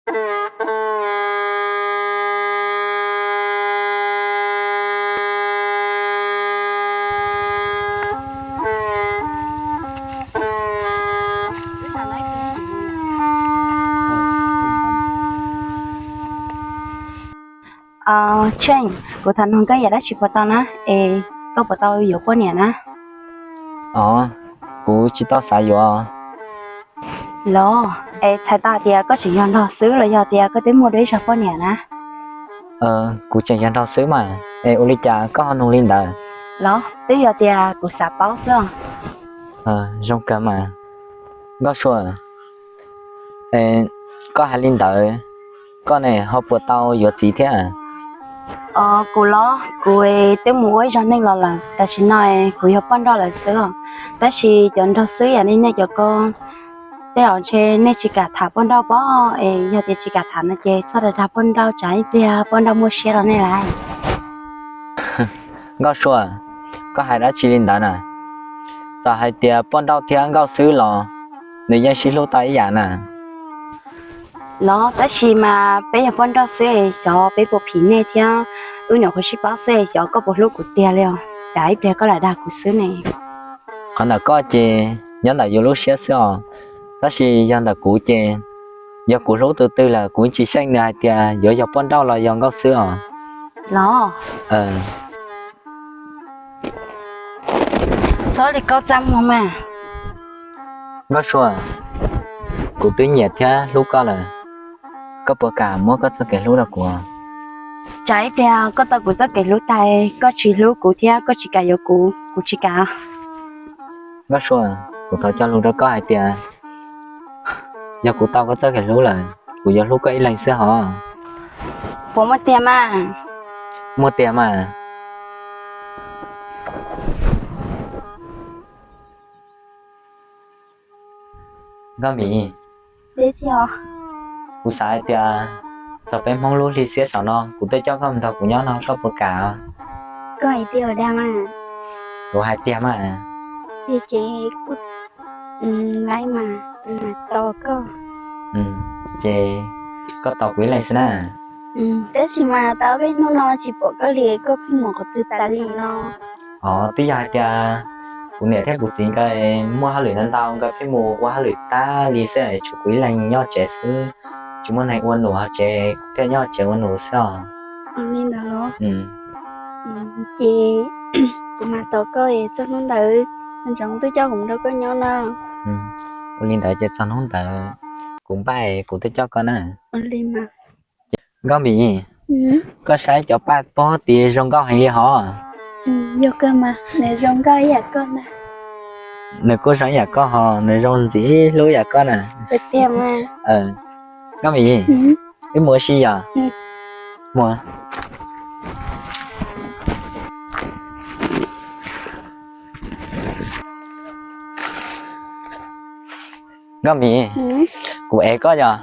Tsheej, kuv tham nug koj yam dab tsi puas tau na, es koj puas tau yuav poj niam na? Os, kuv tsis tau xav yuav. Los, es txhais tau hais tias koj tseem yog nraug xwb los yog tias koj twb muaj dua ib zag poj niam na? Kuv tseem yog nraug xwb mas, es ua li cas koj ho nug li ntawd? Los, twb yog tias kuv xav paub xwb os. Zoo kawg mas. Nkauj Sua, koj hais li ntawd, koj ne ho puas tau yuav txiv thiab? Os, kuv los kuv twb mus ua ib zag neej los lawm, tam sim no kuv yog poj nrauj lawm xwb os. Tab sis cov nraug xwb yam li nej cov ko, tej zaum ntshe nej tsis kam tham poj nrauj pob, es yog tias tsis kam tham no ces txhob dag dag poj nrauj, tsam ib pliag poj nrauj muaj siab rau nej lawm. Nkauj Sua, koj hais dab tsi li ntawd na? Txawm hais tias poj nrauj thiab nkauj xwb los nws yeej sib hlub tau ib yam na. Los tab sis mas peb yog poj nrauj xwb, xyov peb puas phim nej thiab, wb nyuam qhuav sib paub xwb, xyov koj puas hlub kuv tiag li os, tsam ib pliag koj lam dag kuv xwb ne. Qhov ntawm koj ces nyob ntawm yus lub siab xwb os, tab sis yog ntawm kuv ces yog kuv hlub tus twg lawm kuv tsis xyeej nws hais tias yuav yog poj nrauj los yog nkauj xwb os. Los, txhob li koj txaj muag mas. Nkauj Sua, kuv twb nyiam thiab hlub koj lawm, koj puas kam muab koj txoj kev hlub rau kuv? Tsam ib pliag koj tau kuv txoj kev hlub tas, koj tsis hlub kuv thiab koj tsis kam yuav kuv, kuv tsis kam. Nkauj Sua, kuv thov cog lus rau koj hais tias yog kuv tau koj txoj kev hlub lawm, kuv yuav hlub koj ib leeg xwb hos. Puas muaj tiag mas? Muaj tiag mas. Nkauj Mim, kuv xav hais tias txog peb Hmoob lub hli xiab saum no kuv tuaj coj koj mus nrog kuv nyob no koj puas kam? Koj hais tiag dag mas. Kuv hais tiag mas. Ces kuv tos koj. Ces koj tos kuv ib leeg xwb na. Tab sis mas tau peb hnub no tsis pom koj li, koj pheej mus qhov twg tas li no? Os, twb yog hais tias kuv niam thiab kuv txiv nkawd muaj hauj lwm ntau ntau, nkawd pheej mus ua hauj lwm tag li xwb, tshuav kuv ib leeg nyob tsev xwb, tsis muaj neeg ua num hauv tsev, kuv thiaj nyob tsev ua num xwb os. Li ntawd los? Ces kuv mam tos koj es txog hnub ntawd nco ntsoov tuaj coj kuv mus nrog koj nyob na. Ua li ntawd ces txog hnub ntawd kuv npaj kuv tuaj coj koj na. Nkauj Mim, koj saib cov paj pob tid zoo nkauj heev li hov. Yog kawg mas, nws zoo nkauj ib yam koj na. Nws kuj zoo ib yam koj hos, nws zoo ntxim hlub ib yam koj na. Tiag mas. Nkauj Mim, wb mus ua si yom? Mus. Nkauj Mim, kuv ev koj yom?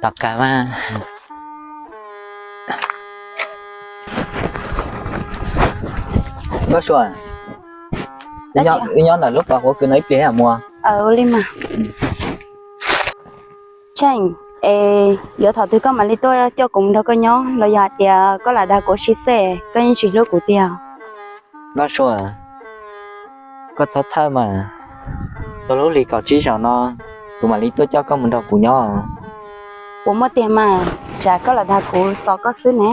Tom kawg mas. Nkauj Sua, wb nyob ntawm lub pas huab kws no ib pliag mus. Tsheej, es yuav thaum twg koj mam li tuaj coj kuv mus nrog koj nyob los yog hais tias koj lam dag kuv ua si xwb, koj yeej tsis hlub kuv tiag? Nkauj Sua, koj txhob txhawj mas, txog lub hli kaum tsib zaum no kuv mam li tuaj coj koj mus nrog kuv nyob. Puas muaj tiag mas, tsam koj lam dag kuv tos koj xwb ne.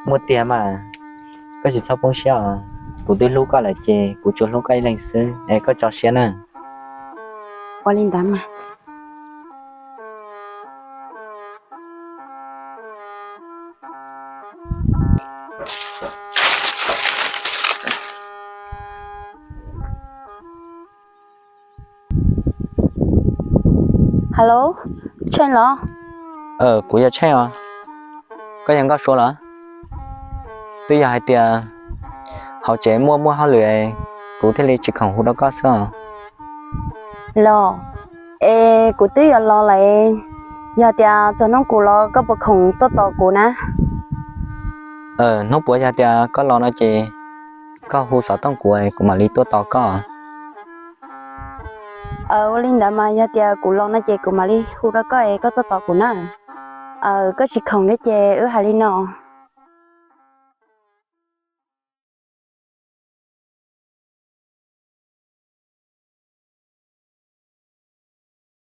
Muaj tiag mas, koj tsis txhob poob siab os, kuv twb hlub koj lawm ces kuv tsuas hlub koj ib leeg xwb es koj tso siab na. Ua li ntawd mas. Hello, Tsheej los? Kuv yog Tsheej os. Koj yog Nkauj Sua los? Twb yog hais tias hauv tsev muaj muaj hauj lwm, kuv thiaj li tsis khoom hu rau koj xwb os. Los, es kuv twb yuav los lawm, yog tias txog hnub kuv los koj puas khoom tuaj tos kuv na? Hnub puav yog tias koj los no ces koj hu xov tooj kuv, kuv mam li tuaj tos koj. Ua li ntawd mas yog tias kuv los no ces kuv mam li hu rau koj es koj tuaj tos kuv na. Koj tsis khoom thiab ces wb hais li no.